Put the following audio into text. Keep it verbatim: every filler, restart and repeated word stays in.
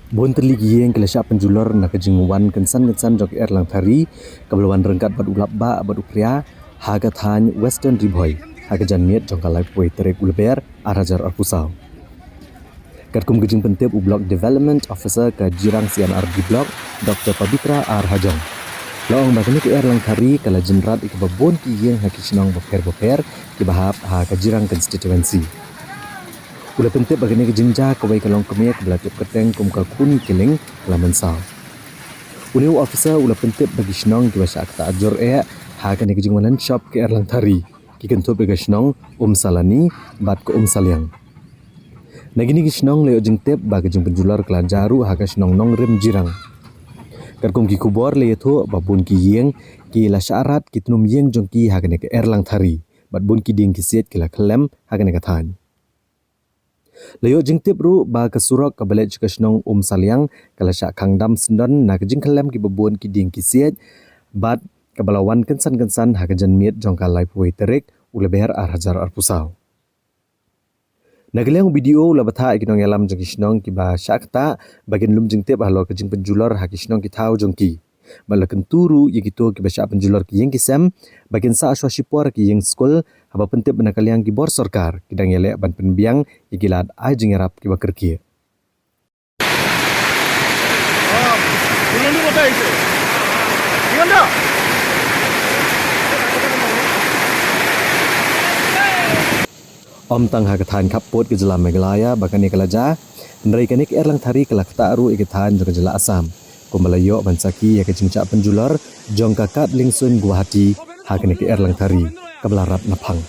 Bun tylli ki ïing ki la shah pynjulor na ka jingwan kynsan kynsan jong ka Erlangthari, kaba la wan ryngkat bad u lapbah bad u phria ha ka thaiñ Western Ri Bhoi ha ka janmiet jong ka laiphew tarik u Lber ar hajar arphew saw. Katkum ka jingpyntip u Block Development Officer ka Jirang C&RD Block, Dr Pabitra R Hajong, la ong ba kane ka Erlangthari ka la jynrat ïa kiba bun ki ïing ha ki shnong bapher bapher kiba hap ha ka Jirang Constituency. U la pyntip ba kane ka jingjia kawei ka longkmie kaba la tip kyrteng kum ka Khuni Killing ka la mynsaw. Une u officer u la pyntip ba ki shnong kiba shah ktah jur eh ha kane ka jingwan lynshop ka Erlangthari ki kynthup ïa ka shnong Umsalani bad ka Umsaliang. Na kine ki shnong la ïoh jingtip ba ka jingpynjulor ka la jia ruh ha ka shnong Nongrim Jirang. Katkum ki khubor la ïathuh ba bun ki ïing ki la shah rat ki tnum ïing jong ki ha kane ka Erlangthari bad bun ki dieng ki siej ki la khyllem ha kane ka thaiñ. La ïoh jingtip ruh ba ka surok kaba leit sha ka shnong Umsaliang ka la shah khang dam syndon na ka jingkhyllem kiba bun ki dieng ki siej bad kaba la wan kynsan kynsan ha ka janmiet jong ka laiphew tarik u Lber ar hajar arphew saw. Na ka liang u BDO u la batai ïa ki nongïalam jong ki shnong kiba shah ktah ba kin lum jingtip halor ka jingpynjulor ha ki shnong ki thaw jong ki. Bad la kyntu ruh ïa kito kiba shah pynjulor ki ïing ki sem ba kin sah shuwa shipor ki ïing skul, haba pyntip ba na ka liang ki bor sorkar ki dang ïaleh ban pynbiang ïa ki lad ai jingïarap kiba kyrkieh. Ym tang ha ka thaiñ khappud ka jylla Meghalaya ba kane ka la jia, hynrei kane ka Erlangthari ka la ktah ruh ïa ka thaiñ jong ka jylla Assam, kumba la ïoh ban sakhi ïa ka jingshah pynjulor jong ka Kad Lingsuin Guwahati ha kane ka Erlangthari kaba la rap na phang.